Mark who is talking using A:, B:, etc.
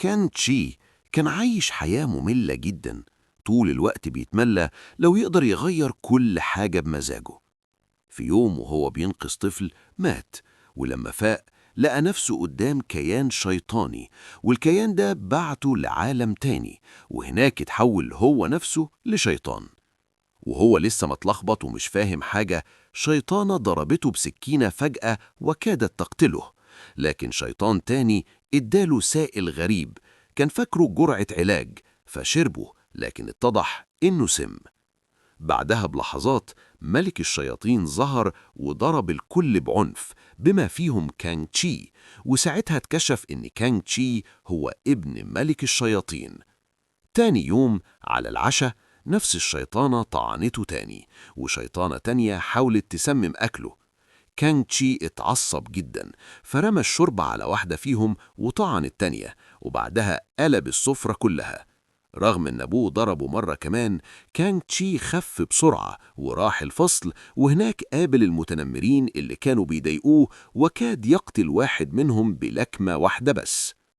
A: كان تشي كان عايش حياة مملة جدا، طول الوقت بيتملى لو يقدر يغير كل حاجة بمزاجه. في يوم وهو بينقذ طفل مات، ولما فاق لقى نفسه قدام كيان شيطاني، والكيان ده بعته لعالم تاني، وهناك اتحول هو نفسه لشيطان. وهو لسه متلخبط ومش فاهم حاجة، شيطانة ضربته بسكينة فجأة وكادت تقتله، لكن شيطان تاني اداله سائل غريب كان فاكره جرعة علاج فشربه، لكن اتضح إنه سم. بعدها بلحظات ملك الشياطين ظهر وضرب الكل بعنف بما فيهم كانغ تشي، وساعتها اتكشف إن كانغ تشي هو ابن ملك الشياطين. تاني يوم على العشاء نفس الشيطانة طعنته تاني، وشيطانة تانية حاولت تسمم أكله. كانغ تشي اتعصب جدا فرمى الشوربة على واحدة فيهم وطعن التانية، وبعدها قلب السفرة كلها. رغم إن أبوه ضربه مرة كمان، كانغ تشي خف بسرعة وراح الفصل، وهناك قابل المتنمرين اللي كانوا بيضايقوه وكاد يقتل واحد منهم بلكمة واحدة بس.